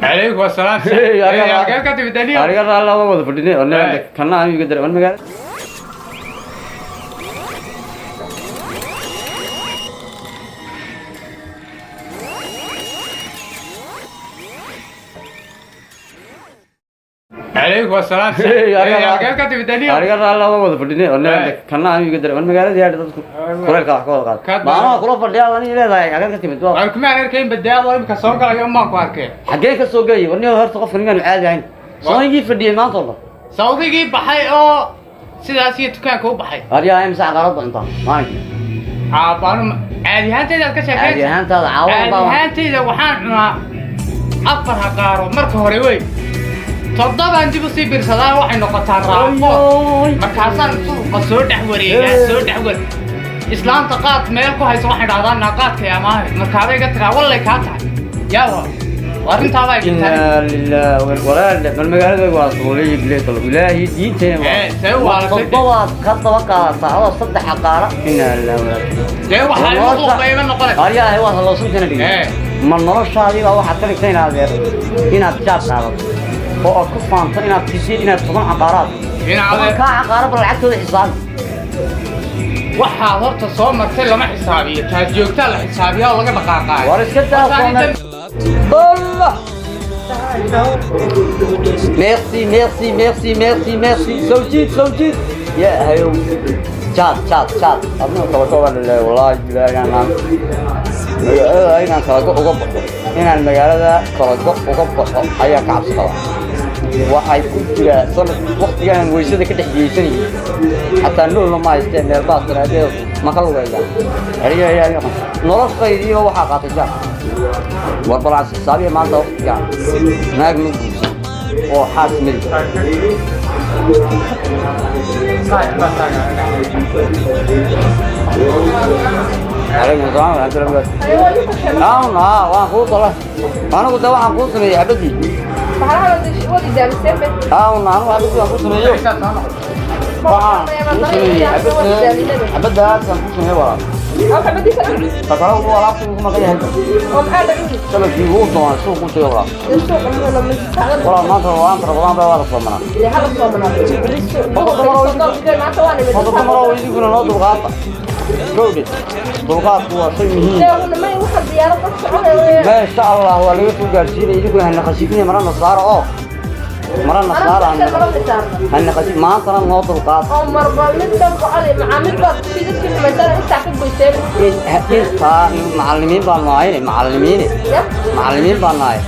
Calaykum asalaam. Halkeed ka timid, Daniel? Ariga raalla waa wada fadhinay oo kana aan iga daray magaala. Calaykum asalaam. Halkeed ka timid, Daniel? Ariga raalla waa wada fadhinay oo kana aan iga daray magaalada yaadhi dadku kuleelka wax ka wada qaad maamaha kula fadhiyaa ani leedahay halkeed ka timid waa. Waan kuma arkayn badaado imika soo galayo maan ku arkeen. Xaggee ka soo gelay warniyo? Horta qofka ninkaan caadi ahayn soonigii fadhiyay maanta oo dhan. Sawdigii baxay oo sidaas iyo dukaanka u baxay. Ariga imsa caqarad cuntaa maalinkii? Aabaanu caadi ahaantayda aad ka caadi sheekaysa. Ahaantaada caawa Caadi baa ahaantayda waxaan cunaa 4 haqaaro marka hore wey, 7-aan dib usii biirsadaa, waxay noqotaa raafo. Markaasaan suuqa soo dhex wareegaa, soo dhex war islaamta qaad meel ku hayso, waxay dhahdaa naaqaadkay amaahay, markaabay ga tiraa wallay kaa tahay yaawa arrintaabaa jirtaa. Inaa lilah walaal, bal magaalada waa suulay bileed ilaahi diinteena. Ee, see waa la 7-aad ka daba qaadataa adoo 3 caqaara, inaa lilah walaal. Dee waxaa igu quuqayma noqonaysa. Aryahay waa halowsanteena dhigay. Ma noloshaadii baa waxaad ka dhigtay inaad inaad jaad qaadato oo aad ku faanto inaad tisiid inaad 10 caqaaraad Inaad 10-kaa caqaara bal lacagtooda xisaabi. Waxaad horta soo martay lama xisaabiyo, taad joogtaa la xisaabiyaa oo laga dhaqaaqaayo. War iska daa. Horta Allah. Merci, merci, merci, merci, merci. Soo jiid, soo jiid. Ya hayow. Chat, chat, chat. Adna kala go baan leeyahay wallahi bilaahi inaan magaalada inaan kala go uga baxo. Inaan magaalada kala go uga baxo ayaa ka cabsi qaba. Waxay ku jira sanad waqtigan weysada ka dhex geysanayay. Xataa noolna ma haysteen meel baas tiraahdeed ma ka lugeeyaa. Xeriyo ayaa noloshaydiiba waxaa qaatay jaad. War balaas xisaabiya maanta waqtigan naag ma guursan oo xaas meli. Calaykum asalaam waraxmatullahi wabarakaatu. Awn haa, waan kuu tala anigu de waxaan kuu sameeyey xabadii. Awn anigu xabadii waan kuu sameeyo, waxaan kuu sameeyey xabad, xabadaasaan kuu sameeyey walaal. Takale uu alaabta ugu maqan yahay shabakii wuu doonay suuq u tagay walaal. Walaal maanta maanta Rabadaan baa waa la soomanaa. Qodobka maro idinkuna noo dulqaata gowdhe, dulqaadku waa shay muhiim. Ma insha Allah waa laga soo gaarsiinaya, idinkuna hana khasifina, marana saara oo marana saara hana khasif maantana noo dulqaata. Intaa macallimiin baan nahay, macallimiin, macallimiin baan nahay.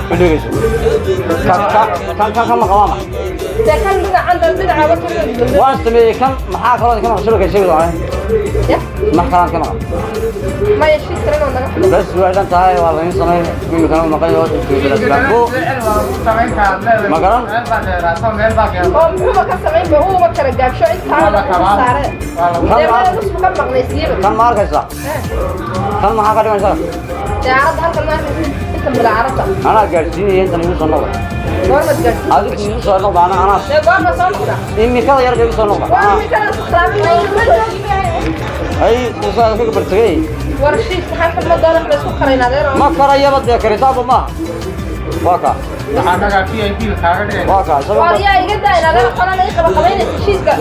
Ma dhegeyso kan kan kan kan ma qabaa ma waan sameeyey kan, maxaa kaloo ka maqan shabaka sheegi doonaa, max kalaan ka maqan? Bas way dhan tahay, waa lain sameey imikana u maqan yaho. Ma garan? Oo muxuuba ka samaynba uuba kala gaabsho intaana saare dee meel nusbu ka maqnaysiiba. Kan ma arkaysaa? Kan maxaa ka dhimaysaa? Diyaaradda halkan ma arkaysa inta bilaacarada. Anaa gaadhsiinaya intan igu soo noqda. Goormaad gaadhsiin? Adigu igu soo noqda, ana anaa Dee goorma soo noqda? Imikada yar ba igu soo noqda. Waa anaa imikada isku ay usaa kaga bartagay. War shiis maxaa ma doona wax la isku karayn adeer. Ma karayaba dee, karitaanba maaha, waa kaa. Waxaa nagaa VIP kaaga dhigay. Waa kaa isaga. War yaa iga daa inaad qolana ii qaba qabaynaysa shiiska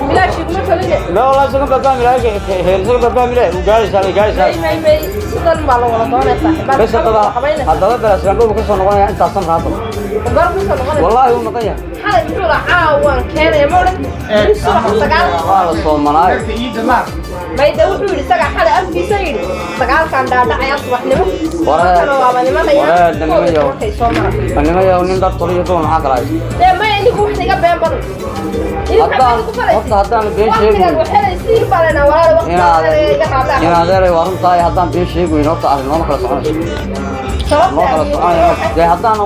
bilaash iguma toline. La walaa isaga badbaami lahay heer, isaga badbaami lahay uu gaaraysaa, way gaaraysaa. May may may, sidan baa la wada doonaya saaxiibada. Bes haddaba haddaba belasgaandhow buu ka soo noqonaya intaasan raado. Goor ku soo noqonaysa? Wallaahi wuu maqan yahay. Xalay muxuu lahaa caawaan keenaya ma odhan beri subax 9. Waa la soomanaayo. Dadka iidda maar. Mayda wuxuu yidhi isagaa xalay afkiisa yidhi 9-kan dhaadhacaya subaxnimo. Markana waaba nimanaya. Waree, nimayow. Markay soo mara. Nimayow, nin dhar toliyo dumar maxaa kala haysta? Dee maya, idinku wax iga been badan. Horta haddaan been sheegayn. In adeeray waa runtahay, haddaan been sheegoyn horta arrin nooma kala soconayso, noo kala soconaya dee haddaan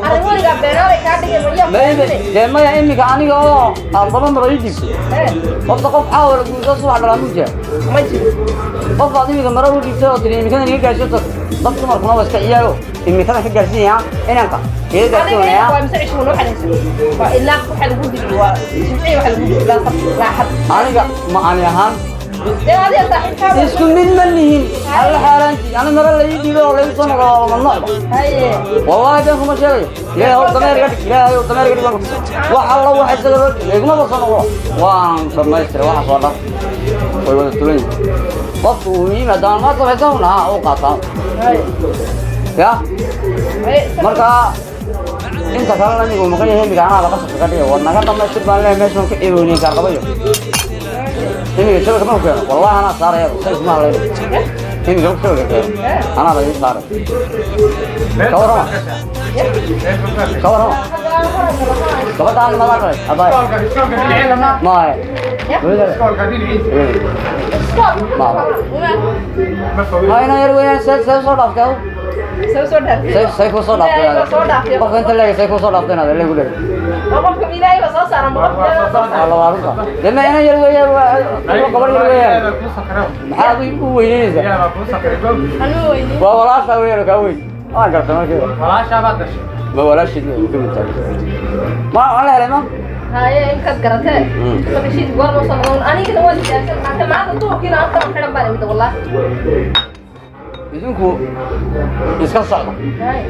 maybe dee maya iminka aniga oo aad laba mar ii dhiibtay, horta qof caawa la guurso subax dhalaa muu jira? Qof baad iminka mara u dhiibtay oo tiri imikadan iga gaarsiiso, dad dumarkuna waa iska ciyaaro, imikadan ka gaarsiinaya inanka iga gaarsiinaya. Aniga ma ani ahaan Dee adiga saaxiibkaa. Isku mid ma lihin, alla xaaraanti ana mara la ii dhiibo oo laygu soo noqdo waa mamnuucba. Wallaahi been kuma sheegayo. Ilaahay ow dameer iga dhig, Ilaahay ow dameer iga dhig. Wax alla waxa isaga loo dhiibay igumaba soo noqdo, waan dhamaystiray waxaas oo dhan, way wada tulan yihiin. Qofku uu yimaadaan ma samaysan ha u qaataa ya. Marka inta kalena imiga uu maqan yahay, imiga anaa qasabka ka dhigay. War naga dhamaystir baan leeyahay, meeshan ka ciiboynay kaarqabayo. Imiga shabaka marku keeno, wallahi anaa saaraya, say isma hadlayno. Imiga marku shabaka keeno anaa la ii saaray. Ka warrama, ka warrama gabadhaan madaa dhalay abaay maahe? Ma ina yar weeyaan. See soo dhaaftay adu? Soo soo dhaaftay. Say ku soo dhaaftay? Ilaahay baa soo dhaaftay. Qofka inta leegay say ku soo dhaaftay inaad leegu leegay? Oo qofka Ilaahay baa soo saaran, boqolka Ilaahay baa soo Waa saaran. la waarunta dee. Ma ina yar weeyaan, waa gabar yar weeyaan. Maxaad u weynanaysaa? Anuu weynin. Waa walaashaa weeyaan oo kaa weyn, waan gartay markiiba. Ma walaasheed wey ka mid tahay? Ma waan la helay ma. Haye, inkaad garatee. Marka shiid goor ma soo noqon, anigana waan istaagsan hata maanta duhurkiina aan kala xidhan baan imid, wallahi. Idinku iska socda. Haye.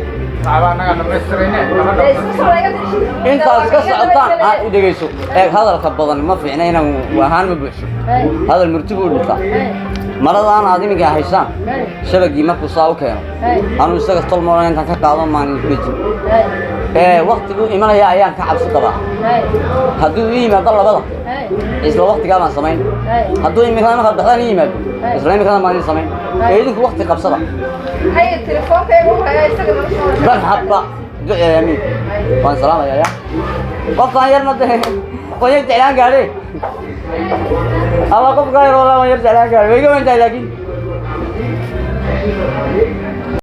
Dee iska socda, iga tiri shiid. Intaad iska socotaan aad i dhegeyso. Eeg, hadalka badan ma fiicna, inaan ahaan ma buuxso. Hadal murti buu dhintaa. Maradaan aad iminka haysaan, shabagii markuu saa u keeno, anuu isaga tolmoona intaan ka qaado maan idinku dhejin. Ee waktiguu imanaya ayaan ka cabsi qabaa. Hadduu ii yimaado labada isla waktigaa baan samayn. Hadduu imikada markaad baxdaan ii yimaado, isla imikada baan idin samayn. Ee idinku wakti qabsada. Haye, telefoonkayga u hayaa isaga nala soo. Marxaba, duceeya, amiin. Waan salaamayaa ya qofkaan yarna de waan yar jeclaan gaadhe. Alla, qofkaan yar walaa waan yar jeclaan gaadhe, way iga weyn tahay laakiin.